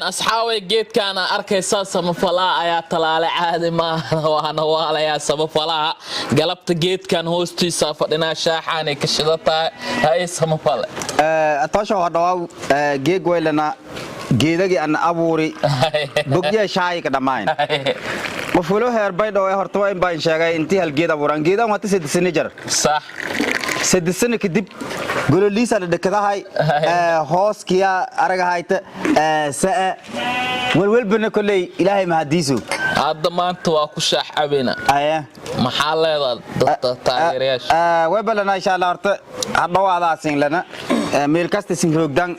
Asxaabay, geedkaana arkaysaa, Samafalaha ayaa talaale. Caadi maaha, waana waalayaa Samafalaha. Galabta geedkan hoostiisa fadhinaa, shaaxaanay ka shida tahay. Haye, Samafale. Tosha hadhawaaw. Geeg waylana geedagii ana abuuri bogyaa shaayika dhammayn. Qof walo heer Baydhabo ee horta waa in baan sheegay intii hal geed abuuran. Geedan wata 3 sano jar. 3 sano kadib gololiisa la dhakadahay, hooskiya aragahayta sa'a welwelbana kolley Ilaahay mahadiisu. Hadda maanta waa ku shaax cabina. Aya. Maxaa leedaha dadka taageerayaasha? Webalana insha Allah horta hadhawaadaa lana meel kasta sin roogdan.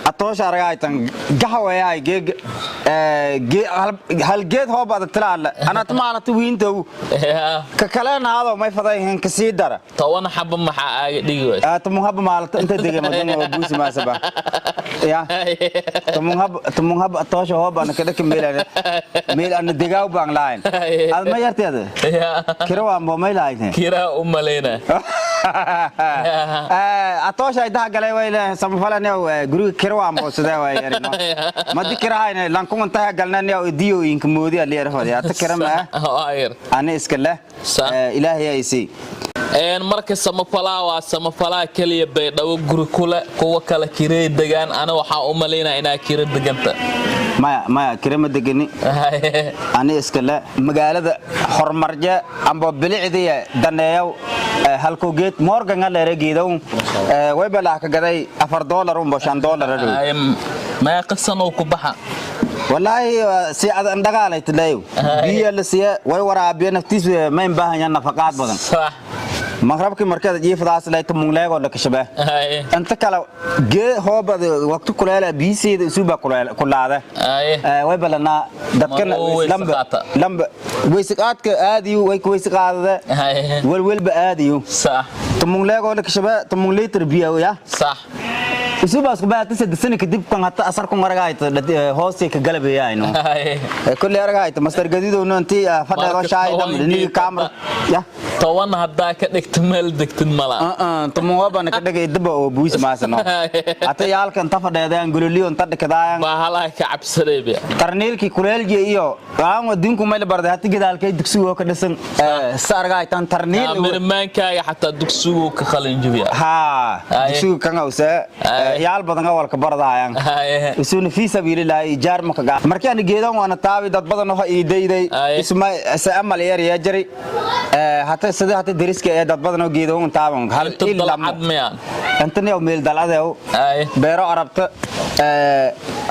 Atoosha aragahaytan gaxawayahay geeg hal geed hoobada tilaale anata maalata wiintow ka kalena haado may faday ka sii dara. 10 xaba maxaa aaga dhigi waysa? 10 haba maalata inta dega madan oo buusi maasaba ya 10 hab 10 hab atoosha hoob ana kada meel meel ana degaaw baan lahayn ad ma yarteeda kira waa mo may lahayn. Kiraa u malayna. Atoosha idaha galay wayla Samafalane guriga kira waa mo sidee way yarino madi kirahayna lankuman taha galnani diyo inka moodi aliya hode ata kira ma ani iska leh. Ilaahay ay sii. Marka Samafalaha waa Samafalaha keliya Baydhabo guri kule, kuwa kale kirey degaan. Ana waxaa u malaynaa inaa kira deganta. Maya, maya, kira ma degani, ani iska le. Magaalada horumarje amba bilicdiya daneeyow halkuu geed Morgan leere geedow way balaa ka gaday $4 umbo $5 adhow. Meeqa sanow ku baxa? Wallaahi si aad dhagaalay tilayo biyo la siya way waraabiya naftiis ma in baahan nafaqaad badan. Maqrabkii markeeda jiifadaas lay tumungleego la kashabe. Inta kale gee hoobad waqti kuleel biisiida isuba kuleel kulaada. Way balanaa dadkana lamba lamba weysiqaadka aadiyo way ku weysiqaadada welwelba aadiyo. Tumungleego la kashabe 10 litir biyo ya. Isuba isku baata 3 sano kadib kan hata asar ku maragayto hoostay ka galabayayno kulli aragayto master gadido intii fadhiyo shaay dam nigi camera ya. 10 haddaa ka dhigta meel degtid mala. 10 wabana ka dhigay daba oo buus maasano hata yaalka inta fadheedaan gololiyo inta dhikadaayan. Bahalaha ka cabsaday biya. Tarniilkii kuleelji iyo aan adduunku meel barday hata gadaalkay dugsiga ka dhisan sa aragaytan tarniil. Mirmaankaaga xataa dugsigu ka qalin jabiya. Ha, dugsiga kan awse yaal badan awalka baradayaan isuna fi sabiililaahi jaar maka ga markii aan geedan waana taabi dad badan oo ii dayday isma sa amal yar yaa jari hata sida hata dariska ee dad badan oo geedan taaban hal ilaa intani oo meel daladeew beero arabta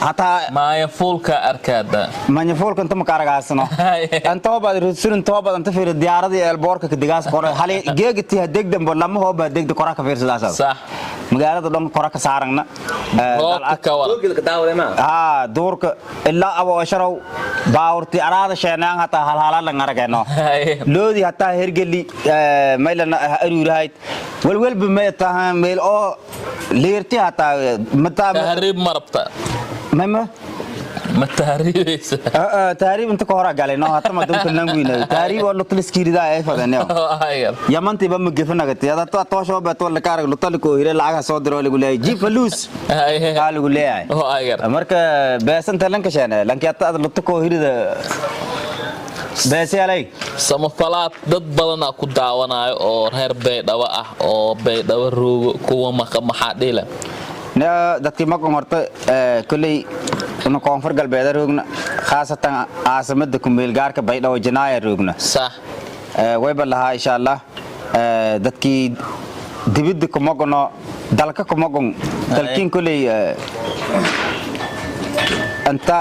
hataa. Maaya fuulka arkaada. Maanya fuulka inta ma karagaasno inta baad rusurin toobad inta fiir diyaaradii eelboorka ka digaas qore hal geegti degdan bo lama hooba degda kora ka fiirsadaas. Magaalada dhan kora ka saarangna. Ha, duurka ilaa abo asharow baawurti araada sheenaan hataa hal halan aragayno loodi hataa hergeli maylana aruurahayd welwelba may tahay meel oo liirti hataa mata tahriib marabta. Mama. Ma tahriibaysa? Tahriib inta ka hora galay no hata ma dunka langwiina tahriib oo lutliskiirida ay fadaniyo yamantiiba ma gefanagati ada to toosho ba to la kaarag lutaliko hire lacag soo diro lagu leeyahay jiif faluus aa lagu leeyahay. Marka beesanta lanka sheene lanki hata ad lutako hirida beesiyalay. Samafalaad dad badanaa ku daawanayo oo reer Baydhabo ah oo Baydhabo roogo, kuwa maqa maxaa dhila? Dadkii maqan horta kolley una Koonfur Galbeed roogna, khaasatan caasimada kumeelgaarka Baydhabo Janaaya roogna. Wayba lahaa insha Allah dadkii dibidda kumagano dalka kumagon dalkiin kolley inta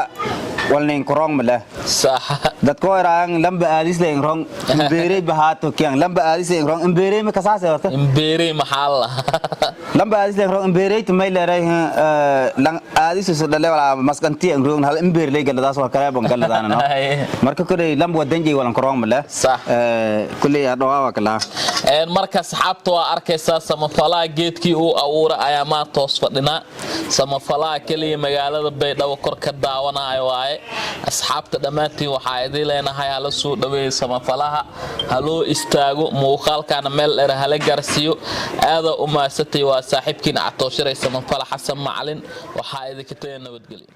walnayn korong male. Dadko iraan lamba aadis leen rong imbeerey bahaato kiyan lamba aadis leen rong imbeerey ma kasaase horta. Imbeerey maxaa la? Lamba aadis leen rong imbeerey tumay leeray lang aadis soo dhale wala maskanti ang rong hal imbeer ley galadaas wal kale ban galadana no. Marka kulay lamba wadanjey walan korong male. Kulay adhowa waa kala. Marka saxaabta waa arkaysaa, Samafalaha geedkii uu abuuray ayaa maanta hoos fadhinaa. Samafalaha keliya magaalada Baydhabo kor ka daawanayo waaye. Asxaabta dhammaantiin waxaa idin leenahay hala soo dhaweeyo Samafalaha, ha loo istaago, muuqaalkana meel dheer hala gaarsiiyo. Aadaa u mahadsantay waa. Waa saaxiibkiin Catooshiray Samafala Xasan Macalin. Waxaa idinka tagay nabadgelyo.